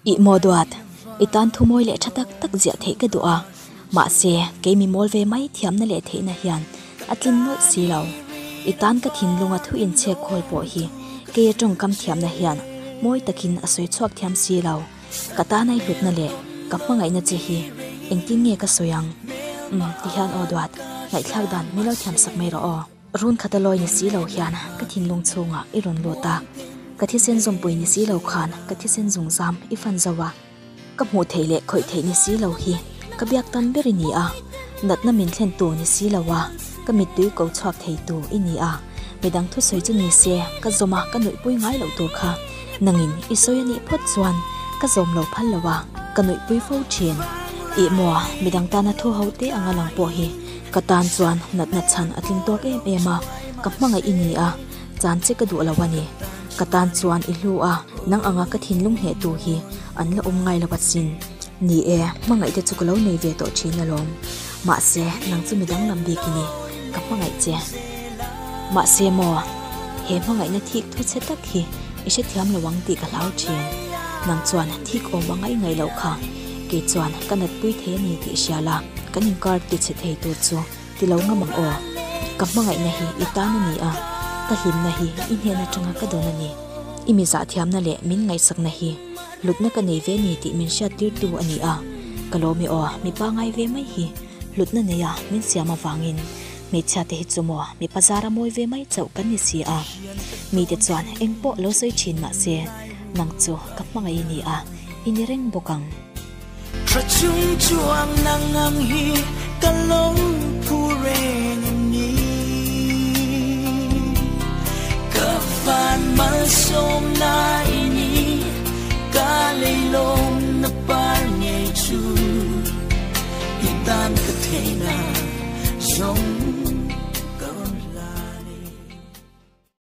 Ih maw duat, i tan thu mawi leh tha tak tak ziah theih ka duh a, mahse kei mi mawl ve mai thiamna leh theihna hian a tlin nawlh si lo. I tan ka thinlunga thu inchhek khawl pawh hi kei a tawngkam thiamna hian mawi takin a sawi chhuak thiam si lo. Ka tan ai hlutna leh ka hmangaihna che hi engtin nge ka sawi ang? Umm tihian aw duat, ngaihthlak dan min lo thiam sak mai rawh aw. Run khat a lawi ni si lo hian ka thinlung chhungah i rawn lut a, ka thisen zawmpui ni si lo khan ka thisen zung zam i fan zo a, ka hmuh theih leh khawih theih ni si lo hi ka biak tam ber i ni a, natna min thlen tu ni si lo a, ka mittui ko chhuak thei tu i ni a, midang thusawi chu ni se ka zawm a ka nuihpui ngai loh tur kha nangin i sawi a nih phawt chuan ka zawm lo phal lo a, ka nuihpui fo thin. Ih maw, midang tana thu ho te anga lang pawh hi Ka tan chuan natna chhan a tling tawk em em a, ka hmangaih i ni a, chan che ka duh lo a ni. Ka tan chuan i hlu a, nang anga ka thinlung hneh tu hi an la awm ngai lo asin. Ni e, hmangaih te chu ka lo nei ve tawh thin alawm. Mahse, nang chu midang lam bik i ni, ka hmangaih che. Mahse maw, he hmangaihna thik thu chhe tak hi i hrethiam lo ang tih ka hlau thin. Nang chuan thik awm a ngaih ngaih loh kha. Kei chuan ka natpui thei a ni tih hria la, kan inkar ti chhe thei tur chu ti lo ngam ang aw. Ka hmangaihna hi i tan a ni a, ka hlimna hi i hnen atanga ka dawn a ni. I mi zahthiamna leh min ngaihsakna hi hlutna ka nei ve ni tih min hriattirtu a ni a. Ka lawm i aw, mi pangai ve mai hi hlutna neia min siam avangin hmeichhia te hi chu maw mipa zara mawi ve mai chauh kan ni si a. Mite chuan engpawh lo sawi thin mahse nang chu ka hmangaih i ni a. I ni reng bawk ang. Tha chung chuang nang ang hi ka lo phu reng em ni? Ka van malsawm na i ni, ka leilawm na par ngei chu i tan ka theihna zawng.